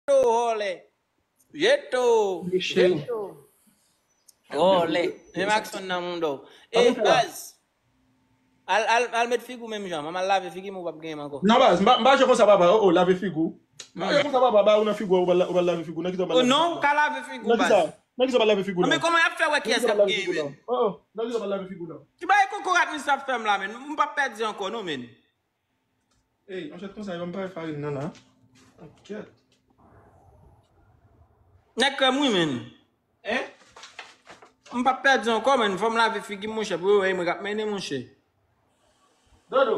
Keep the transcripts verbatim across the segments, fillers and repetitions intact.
Jeto, olè. Jeto. Jeto. Olè. Men Maxon nan moun do. E baz. Al, al, al met figi w menm jan. Manman al lave figi m, ou p ap genyen m ankò. Non, baz, m pa, m pa jwe konsa, papa. Oh, oh, lave figi w. M pa jwe konsa, papa. Ba ou nan figi w, ou pral la-, ou pral lave figi w. Nan ki tan w pral lave figi w? Oh non, ou ka lave figi w, baz. Nan ki tan w pral lave figi w? Men kòman y ap fè wè kiyès k ap genyen, men? Oh, oh, nan ki tan w pral lave figi w, non? Ki bagay kokorat misye ap fè m la, men? M p ap pèdi ankò, non, men. Ey, anchèt konsa, yo m pa farin nan la. Anchèt. Nèg krèm wi, men. Hein? M p ap pèdi ankò, men. Fò m lave figi m, monchè, pou yo wè mwen k ap mennen, monchè. Dodo,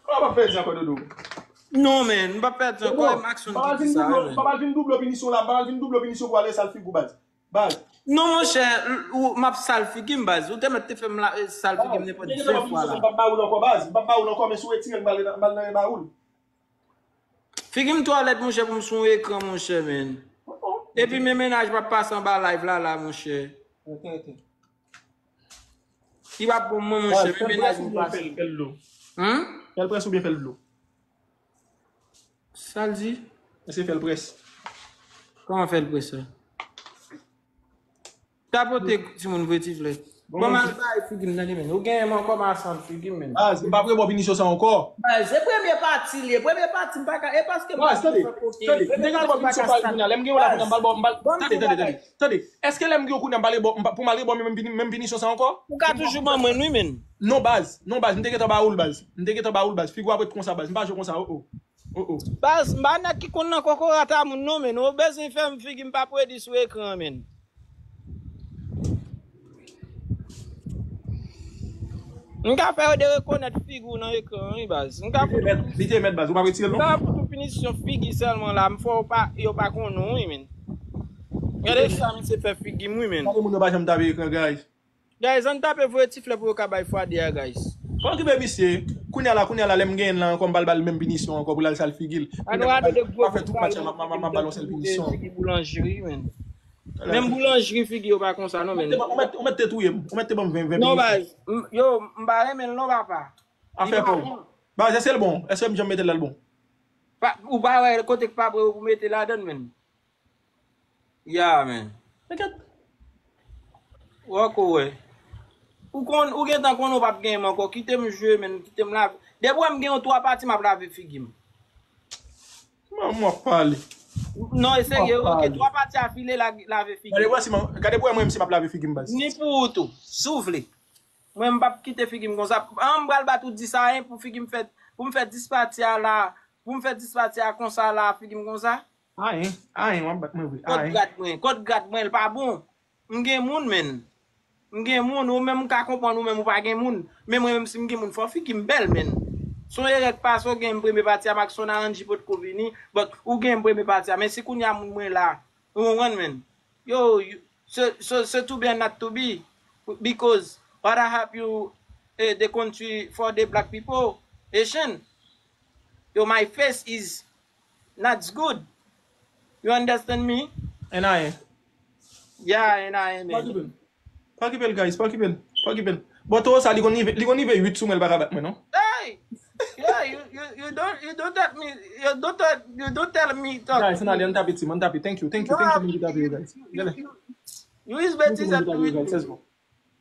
kòman w p ap pèdi ankò, Dodo? Non, men, m p ap pèdi ankò, e Maxon ki di sa, men. Papa vin double pinisyon la, papa vin double pinisyon pou ale sal figi w, baz. Baz. Non, monchè, ou, m ap sal figi m, baz. Ou te mèt te fè m la, eh, sal figi m nenpòt ven fwa la. M p ap ba ou l ankò, baz. M p ap ba ou l ankò, men si w retire l, m pral, m pral nan ba ou l. Figi m twò lèd, monchè, pou m sou yon ekran, monchè, men. Epi men mennaj m ap pase anba live la, la, monchè. Li p ap bon mwen, monchè, men mennaj m pase. Fè l dlo. Fè l près oubyen fè l dlo? Sa l di? Èske fè l près? Kòman fè l près la? Tapote timoun vre ti flè. Bon, m al bay figi m nan li, men. Ou genyen m ankò, m al san figi m, men. Baz, m p ap rebò pinisyon sa ankò. Baz, se premye pati li ye. Premye pati, m pa ka, e paske m pa fè kote. Baz, tande, tande. M te ka rebò pinisyon pa kounye a. Lè m gen yon la kounye a, m pral bò, m pral, tande, tande, tande. Tande. Èske lè m gen yon kounye a, m pral rebò, m pa, pou m al rebò menm pini-, menm pinisyon sa ankò? Ou ka toujou ban mwen l, wi, men. Non, baz. Non, baz. M te gentan ba ou l, baz. M te gentan ba ou l, baz. Figi w ap ret konsa, baz. M pa jwe konsa, oh, oh. Oh, oh. Baz, m pa nèg ki konn nan kokorat a moun non, men. Ou bezwen fè m figi m p ap redi sou ekran, men. M ka fè yo derekonèt figi w nan ekran, wi, baz. M ka fout ou, li te mèt, baz. Ou p ap retire l, non? M ka fout ou pinisyon figi sèlman la. M fè w pa, yo pa konnen w, wi, men. Gade sa misye fè figi m, wi, men. Gade moun yo pa janm tape ekran, guys. Guys, ann tape voye ti flè pou yo ka bay Fwade a, guys. Pa okipe misye. Kounye a la, kounye a la, lè m genyen l la ankò, m pral ba l menm pinisyon ankò pou l al sal figi l. Kounye a, m pa fè tout match la, m ap, m ap, m ap ba l yon sèl pinisyon. Figi boulanjri, men. Menm boulanjri figi yo pa konsa, non, men. Ou mèt, ou mèt te touye m. Ou mèt te ban m ven, ven pinisyon. Non, baz. M, yo, m pa renmen l, non, papa. Afè pa w. Baz, èske l bon? Èske m janm mete l la, l bon? Pa, ou pa wè kote k pa pre yo pou mete ladann, men. Ya, men. Ou ankò wè. Ou konn, ou gentan konnen ou p ap genyen m ankò. Kite m jwe, men. Kite m lave. Depi w wè m gen yon twa pati, m ap lave figi m. Manman w ap pale. Non, e serye, ok. Twa pati afile, la, lave figi m. Gade pou wè si m, gade pou wè mwen menm si m ap lave figi m, baz. Ni pou ou tou, si w vle. Mwen, m p ap kite figi m konsa. An, m pral bat ou dis a yen pou figi m fè, pou m fè dis pati a la, pou m fè dis pati a konsa la, figi m konsa. Ayen, ayen, w ap bat mwen vre. Kot grad mwen, kot grad mwen, l pa bon. M gen moun, men. M gen moun, ou menm ou ka konprann, ou menm ou pa gen moun. Men mwen menm si m gen moun, fò figi m bèl, men. Se yon erè k pase, w gen m premye pati a, Maxon Aranji potko vini, but ou gen m premye pati a. Men si kounye a moun mwen la, ou konprann, men. Yo, yo, se, se, se to be and not to be. Because what I help you, eh, the country for the black people, Haitian. Yo, my face is not good. You understand me? N I A. Yeah, N I A, man. Pa okipe l. Pa okipe l, guys. Pa okipe l. Pa okipe l. Bon, towo sa, li konn rive, li konn rive uit sou mwen, li pa ka bat mwen, non. Hey! Yeah, you, you, you don't, you don't tell me, you don't tell, you don't tell me talk. Guys, ann ale, ann tape, team, ann tape. Thank you, thank you, thank you, moun ki tape yo, guys. Gade. You is betiz at with me.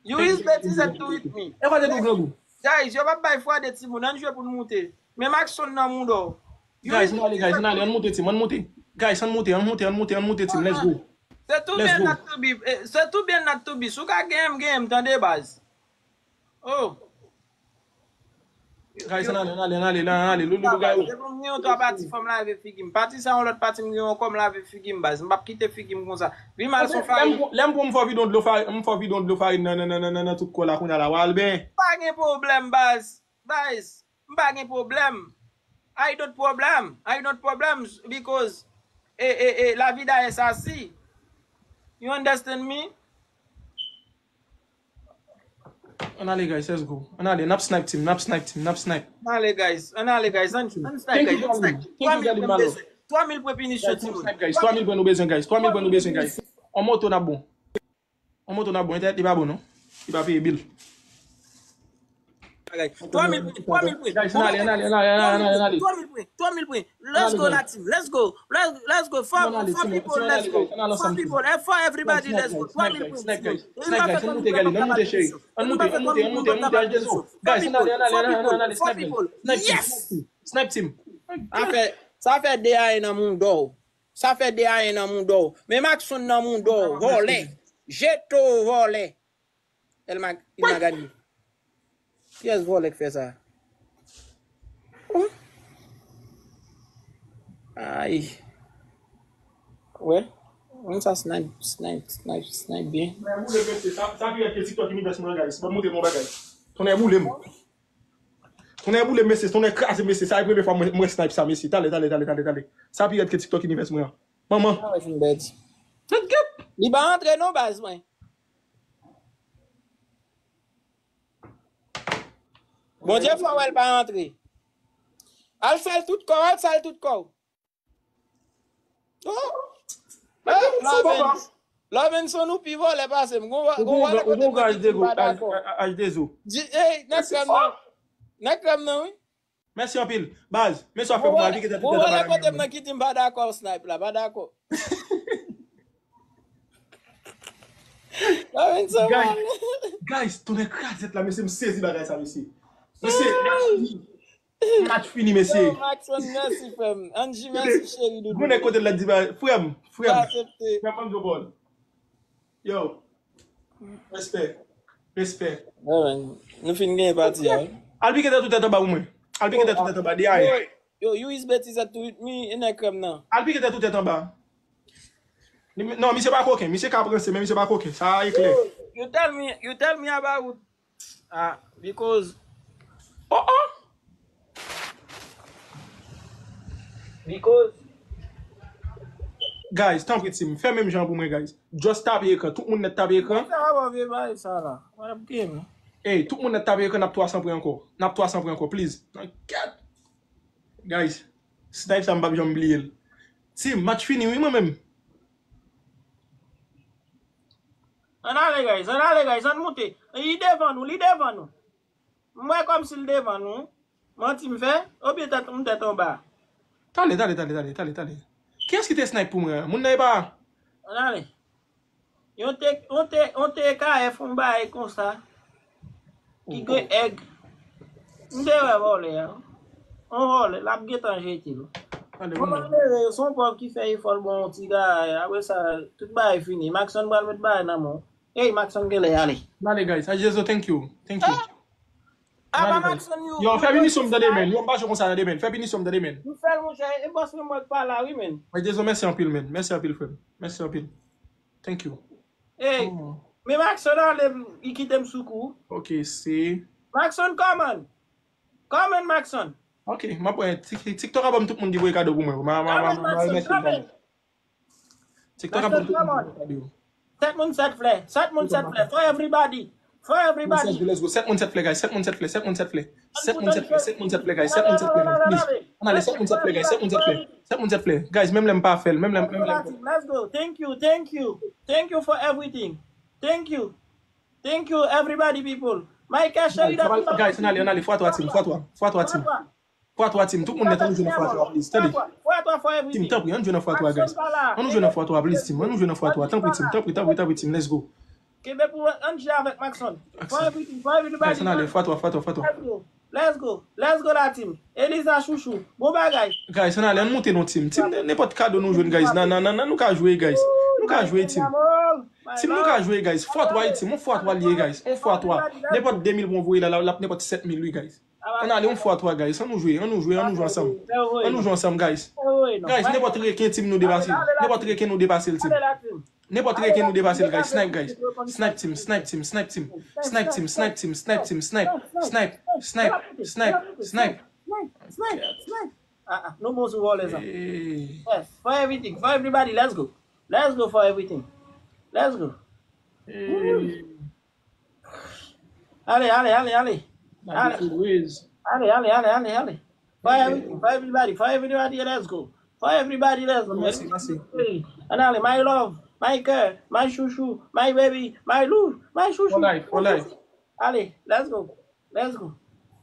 You is betiz at with me. E pa de tou grangou. Guys, yo pa bay fwa de timoun, ann jwe pou n moute. Men Maxon nan mouda w. Guys, ann ale, guys, ann ale, ann moute, team, ann moute. Guys, ann moute, ann moute, ann moute, ann moute, team, let's go. Se tou byen not to be, eh, se tou byen not to be. Si w ka genyen m, genyen m, tande, baz. Oh. Guys, ann ale, ann ale, ann ale, ann ale, ann ale, loulou, loulou, gayou. Depi m gen yon twa pati, fò m lave figi m. Pati sa, yon lòt pati, m gen yon kò, m lave figi m, baz. M p ap kite figi m konsa. Vin m al son farin. Lè m, lè m pran, m fò vidon dlo farin, m fò vidon dlo farin nan, nan, nan, nan, nan, nan tout kò la, kounye a la, w al ben. Pa gen pwoblèm, baz. Baz, m pa gen pwoblèm. I don't problem. I don't problems because, eh, eh, eh, la vida es así. You understand me? Ann ale, guys, let's go. Ann ale, n ap snipe, team, n ap snipe, team, n ap snipe. Ann ale, guys, ann ale, guys, ann, ann snipe, guys, ann snipe. Twa mil pwen m bezwen. Twa mil pwen pinisyon, timoun. Guys, twa mil pwen nou bezwen, guys. Twa mil pwen nou bezwen, guys. On moto n ap bon. On moto n ap bon, entènèt li pa bon, non. Li pa peye bil. bagay. Twa mil pwen, twa mil pwen. Guys, ann ale, ann ale, ann ale, ann ale, ann ale, ann ale. Twa mil pwen, twa mil pwen. Let's go, la team. Let's go. Let's, let's go. For, for people, let's go. For people, eh, for everybody, let's go. Twa mil pwen, let's go. Snipe, guys. Snipe, guys. Ann moute, guys. Ann moute, chéri. Ann moute, ann moute, ann moute, H deux O. Guys, ann ale, ann ale, ann ale, ann ale. Snipe, guys. Snipe, team. Snipe, team. Sa fè, sa fè de a yen nan mouda w. Sa fè de a yen nan mouda w. Men Maxon nan mouda w, vòlè. Jeto vòlè. El Mag-, il Magani. Kiyès vòlè k fè sa? Oh. Ay. Wè. Mwen sa snipe, snipe, snipe, snipe byen. Tonnè boule m, mesye. Sa, sa pi rèd ke TikTok Universe mwen, guys. Ban m montre nou yon bagay. Tonnè boule m. Tonnè boule m, mesye. Tonnè kraze m, mesye. Sa e premye fwa mwen, mwen snipe sa, mesye. Talè, talè, talè, talè, talè. Sa pi rèd ke TikTok Universe mwen an. Manman. Ah, wè, fin bèt. Tèt gèt. Li pa antre non, baz mwen. Bondye fè w wè l pa antre. Al fè l tout kò w, al fè l tout kò w. Oh! Oh, Loven. Lovenson, ou pi vòlè pase m. Gon, gon vòlè kote m nan ki di m pa dakò. Di, ey, nèg krèm nan. Nèg krèm nan, wi. Mèsi anpil. Baz, men sa w fè pou mwen, al pike tèt ou tèt anba nan men mwen. Gon vòlè kote m nan ki di m pa dakò, snipe la, pa dakò. Lovenson, guys, tonnè krazèt la, mesye, m sezi bagay sa, mesye. Mesye, match fini, mesye. Yo, Maxon, mèsi, frè m. Angie, mèsi, cheri doudou. Gon nèg kote l la di, frè m, frè m. Frè m, ban m di w pawòl. Yo, respè, respè. Wè, men, nou fin genyen pati a, wi. Al pike tèt ou tèt anba pou mwen. Al pike tèt ou tèt anba, de a yen. Yo, yo, you is betizèt tou, mi, e nèg krèm nan. Al pike tèt ou tèt anba. Non, misye pa koken, misye ka ranse, men misye pa koken, sa e klè. Yo, you tell me, you tell me about, ah, because, oh, oh. Because. Guys, tanpri, team, fè menm jan pou mwen, guys. Just tape ekran, tout moun nèt tape ekran. Sa va, vye bagay sa la. Wap game. Ey, tout moun nèt tape ekran, n ap twa san pwen ankò. N ap twa san pwen ankò, please. Nan kèt. Guys, snipe sa m p ap janm bliye l. Team, match fini wi mwen menm. Ann ale, guys, ann ale, guys, ann moute. Li devan nou, li devan nou. M wè kòmsi l devan nou. Manti m fè? Oubyen tèt, m tèt anba? Tale, tale, tale, tale, tale, tale. Kiyès ki te snipe pou mwen an? Moun nan e pa. Ann ale. Yon te, yon te, yon te ka fè yon bagay konsa. Ki gen èg. M te wè vòlè a. Yon vòlè, l ap gentan jete l. Yon malere, se yon pòv ki fè efò l bon yon ti garay. Apre sa, tout bagay fini. Maxon pral met bagay nan men w. Ey, Maxon genlè ale. N ale, guys. Ajezo, thank you. Thank you. Apa Maxon, yo, yo, fè pinisyon m tande, men. Yo, m pa jwe konsa tande, men. Fè pinisyon m tande, men. Nou fè l, monchè. E bòs mwen mwen k pa la, wi, men. Ajezo, mèsi anpil, men. Mèsi anpil, frè m. Mèsi anpil. Thank you. Ey, men Maxon ale, li kite m sou kou. Ok, se. Maxon, come on. Come on, Maxon. Ok, m ap wè. Tik-, TikTok ap ban m tout moun ki voye kado pou mwen. M a, m a, m a, m a remèsye l. TikTok ap ban m tout moun ki voye kado. Sèt moun, sèt flè. Sèt moun, sèt flè. For everybody. For everybody. Let's go. Sèt moun, sèt flè, guys. Sèt moun, sèt flè. Sèt moun, sèt flè. Sèt moun, sèt flè. Sèt moun, sèt flè, guys. Sèt moun, sèt flè, guys. Please. Ann ale, sèt moun, sèt flè, guys. Sèt moun, sèt flè. Sèt moun, sèt flè. Guys, menm lè m pa fè l. Menm lè m, menm lè m. Let's go. Thank you, thank you. Thank you for everything. Thank you. Thank you, everybody, people. Michael Sheridan. Guys, ann ale, ann ale. Fwa twa, team. Fwa twa. Fwa twa, team. Fwa twa, team. Tout moun nèt, ann nou jwe nan fwa twa, please. Tande. Team, tanpri, ann jwe nan fwa twa, guys. Ann nou jwe nan fwa twa, please, team. Ann nou jwe nan fwa twa. Tanpri, team. Tanpri, tanpri, tanpri, team. Let's go. Kenbe pou Angie avèk Maxon. Maxon. For everything, for everybody. Guys, ann ale. Fwa twa, fwa twa, fwa twa. Let's go. Let's go, let's go la team. Eliza chouchou. Bon bagay. Guys, ann ale, ann moute non, team. Team, nenpòt kado nou jwenn, guys. Nan, nan, nan, nan, nou ka jwe, guys. Nou ka jwe, team. Team, nou ka jwe, guys. Fwa twa, team. On fwa twa liye, guys. On fwa twa. Nenpòt de mil pou voye la, la, la, nenpòt sèt mil, wi, guys. Ann ale, on fwa twa, guys. Ann nou jwe, ann nou jwe, ann nou jwe ansanm. Ann nou jwe ansanm, guys. Guys, nenpòt reken team nou depase l. Nenpòt reken nou depase l, team. Nenpòt reken nou depase l, guys. Snipe, guys. Snipe, team, snipe, team, snipe, team. Snipe, team, snipe, team, snipe, team, snipe. Snipe, snipe, snipe, snipe. Snipe, snipe. Ah, ah, nou bon sou vòlè sa. Hey. Yes, for everything, for everybody, let's go. Let's go for everything. Let's go. Hey. Ale, ale, ale, ale. Ale. Ale, ale, ale, ale, ale. For everything, for everybody, for everybody, let's go. For everybody, let's go. Mèsi, mèsi. Hey, ann ale, my love, my girl, my chouchou, my baby, my lou, my chouchou. For life, for life. Ale, let's go. Let's go.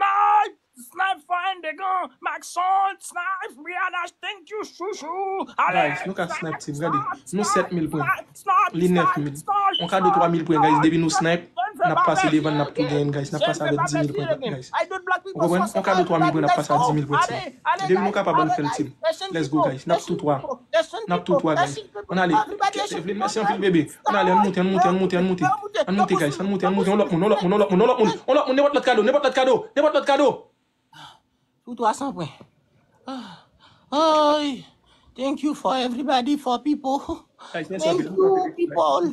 Snipe! Snipe for Endegan! Maxon! Snipe! Brianash, thank you, chouchou! Allez! Guys, nou ka snipe team, gade. Nou sèt mil pwen. Li nèf mil. On kado twa mil pwen, guys. Depi nou snipe, n ap pase devan, n ap tou genyen, guys. N ap pase avèk dis mil pwen, guys. Ou konprann? On kado twa mil pwen, n ap pase a dis mil pwen, team. Depi nou kapab, ann fè l, team. Let's go, guys. N ap tou twa. N ap tou twa, guys. Ann ale. Evelyn, mèsi anpil, bebe. Ann ale, ann moute, ann moute, ann moute, ann moute. Ann moute, guys. Ann moute, ann moute. On lòt moun, on lòt moun, on lòt moun, on lòt moun, on lòt moun. Nenpòt lòt kado, nenpòt lòt kado, nenpòt lòt kado. Pou twa san pwen. Ay, thank you for everybody, for people. Thank you, people.